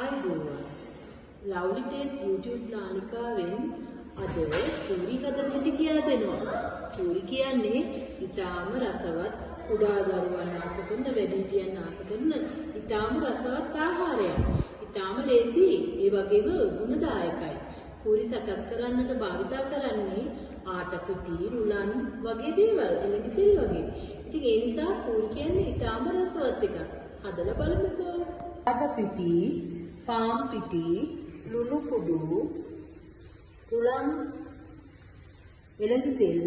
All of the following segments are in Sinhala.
ආයුබෝවන්. ලව්ලි ටේස්ට් YouTube නාලිකාවෙන් අද පූරි හදන හැටි කියා දෙනවා. පූරි කියන්නේ ඉතාම රසවත් කුඩා දරුවන් ආස කරන, වැඩිහිටියන් ආස කරන ඉතාම රසවත් ආහාරයක්. ඉතාම ලේසි, ඒ වගේම ගුණදායකයි. පූරි සකස් කරන්නට භාවිතා කරන්නේ ආට පිටි, රුලන් වගේ දේවල්, එළඹි තෙල් වගේ. ඉතින් ඒ නිසා පූරි කියන්නේ ඉතාම රසවත් එකක්. හදලා බලමුකෝ. ආට පිටි, පාන් පිටි, ලුණු කුඩු, රුලන්, එළඹි තෙල්,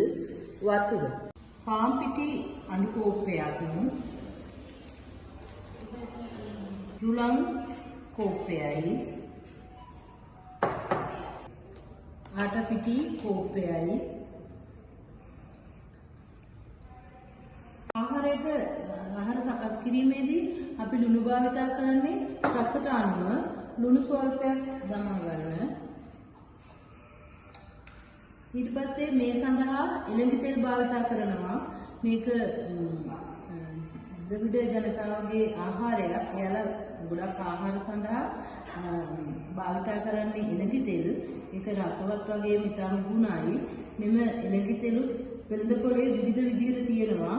වතුර. පාන් පිටි අණු කෝප්පයක්, රුලන් කෝප්පයයි, ආට පිටි කෝප්පයයි. ආහාරයට ආහාර සකස් කිරීමේදී අපි ලුණු භාවිතා කරන්නේ රසට අනුව. ලුණු ස්වල්පයක් දමා ගන්න. ඊට පස්සේ මේ සඳහා එළඹි තෙල් භාවිතා කරනවා. මේක ද්‍රවිඩ ජනතාවගේ ආහාරයක්. එයාලා ගොඩක් ආහාර සඳහා භාවිතා කරන්නේ එළඹි තෙල්. ඒක රසවත් වගේම ඉතාම ගුණයි. මෙම එළඹි තෙලුත් වෙළඳ පොලේ විවිධ විදිහට තියෙනවා.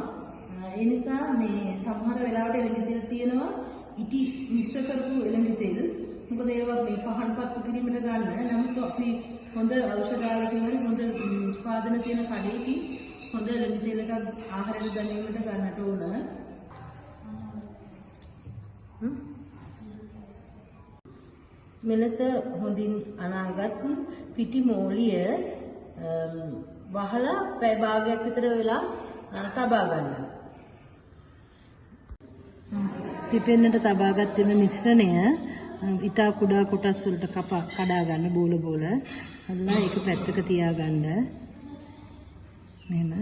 ඒ නිසා මේ සමහර වෙලාවට එළඹි තෙල් තියෙනවා ඉටි මිශ්‍ර කරපු එළඹි තෙල්. මොකද ඒවා මේ පහන් පත්තු කිරීමට ගන්න. නමුත් අපි හොඳ ඖෂධාලයකින් හරි හොඳ උත්පාදන තියෙන කඩේකින් හොඳ එළඹි තෙල් එකක් ආහාරයට දැමීමට ගන්නට ඕන. මෙලෙස හොඳින් අනාගත් පිටි මෝලිය වහලා පැය භාගයක් විතර වෙලා තබා ගන්න. පිපෙන්නට තබාගත් එම මිශ්‍රණය ඉතා කුඩා කොටස් වලට කඩා ගන්න, බෝල බෝල. හදලා ඒක පැත්තක තියාගන්න. මෙහෙම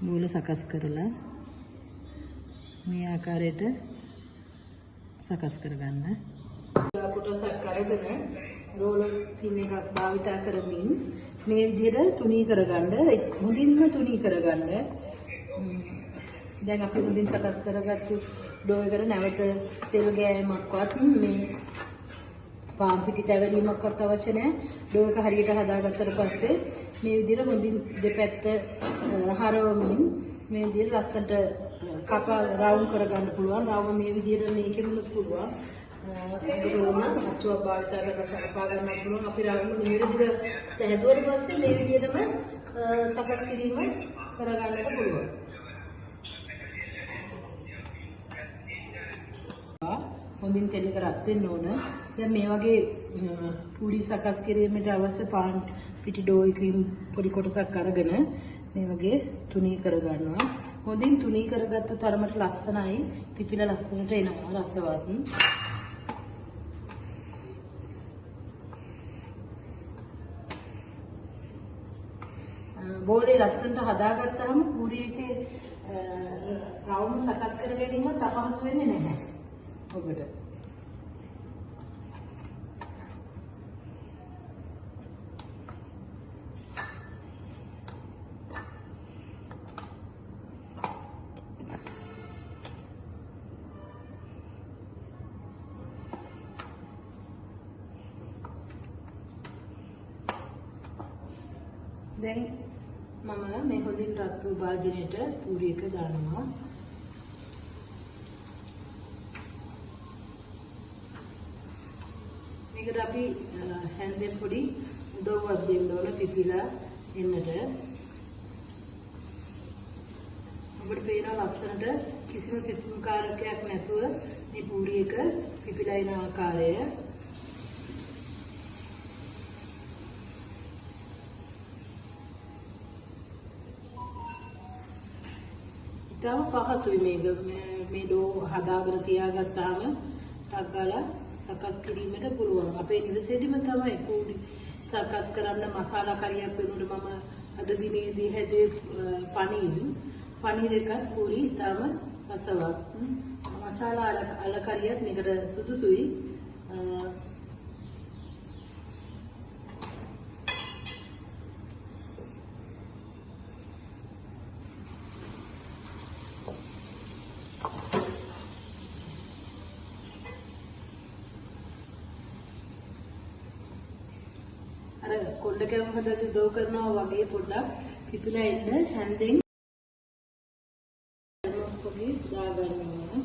බෝල සකස් කරලා මේ ආකාරයට සකස් කරගන්න. කොටසක් අරගෙන රෝලර් පින් එකක් භාවිතා කරමින් මේ විදිහට තුනී කරගන්න, හොඳින්ම තුනී කරගන්න. දැන් අපි හොඳින් සකස් කරගත්තු ඩෝ එකට නැවත තෙල් ගෑමක්වත් මේ පාන් පිටි තැවරීමක්වත් අවශ්‍ය නැහැ. ඩෝ එක හරියට හදාගත්තට පස්සේ මේ විදිහට හොඳින් දෙපැත්ත හරවමින් මේ විදිහට ලස්සනට කපා රවුම් කරගන්න පුළුවන්. රවුම මේ විදිහට මේකෙමුත් පුළුවන්. අපිට ඕන අච්චුවක් භාවිතා කරලා කපා ගන්නත් පුළුවන්. අපි රවුම නිවැරදිව සැහැදුවට පස්සේ මේ විදිහටම සකස් කිරීම කරගන්නට පුළුවන්. හොඳින් තෙල් එක රත් වෙන්න ඕන. දැන් මේ වගේ පූරි සකස් කිරීමට අවශ්‍ය පාන් පිටි ඩෝ එකකින් පොඩි කොටසක් අරගෙන මේ වගේ තුනී කරගන්නවා. හොඳින් තුනී කරගත්ත තරමට ලස්සනයි, පිපිලා ලස්සනට එනවා, රසවත්. බෝලේ ලස්සනට හදාගත්තාම පූරි එකේ රවුම සකස් කර ගැනීමත් අපහසු වෙන්නේ නැහැ ඔබට. දැන් මම මේ හොඳින් රත් වූ භාජනයට පූරි එක දානවා. මේකට අපි හැන්දෙන් පොඩි උදව්වක් දෙන්න ඕන පිපිලා එන්නට. ඔබට පේනවා ලස්සනට කිසිම පිපුම් කාරකයක් නැතුව මේ පූරි එක පිපිලා එන ආකාරය. ඉතාම පහසුයි මේක. මේ ඩෝ හදාගෙන තියාගත්තාම ටක් ගාලා සකස් කිරීමට පුළුවන්. අපේ නිවසේදීම තමයි පූරි සකස් කරන්න මසාලා කරියක් වෙනුවට මම අද දිනේදී හැදුවේ පනීර්. පනීර් එකත් පූරි ඉතාම රසවත්. මසාලා අල කරියත් මේකට සුදුසුයි. අර කොණ්ඩ කැවුම් හදද්දි උදව් කරනවා වගේ පොඩ්ඩක් පිපිලා ඉන්න හැන්දෙන් වගේ දාගන්න ඕන.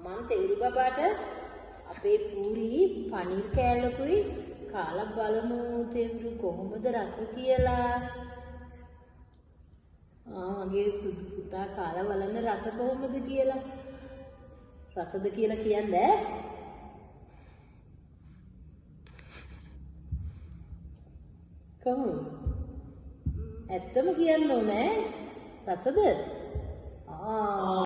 මං තෙවුරු බබාට අපේ පූරි පනීර් කෑල්ලකුයි කාලා බලමු තෙවුරු කොහොමද රස කියලා. ආ මගේ සුදු පුතා කාලා බලන්න රස කොහොමද කියලා. රසද කියලා කියන්න ඈ. කොහොමද? ඇත්තම කියන්න ඕනේ රසද? ආ.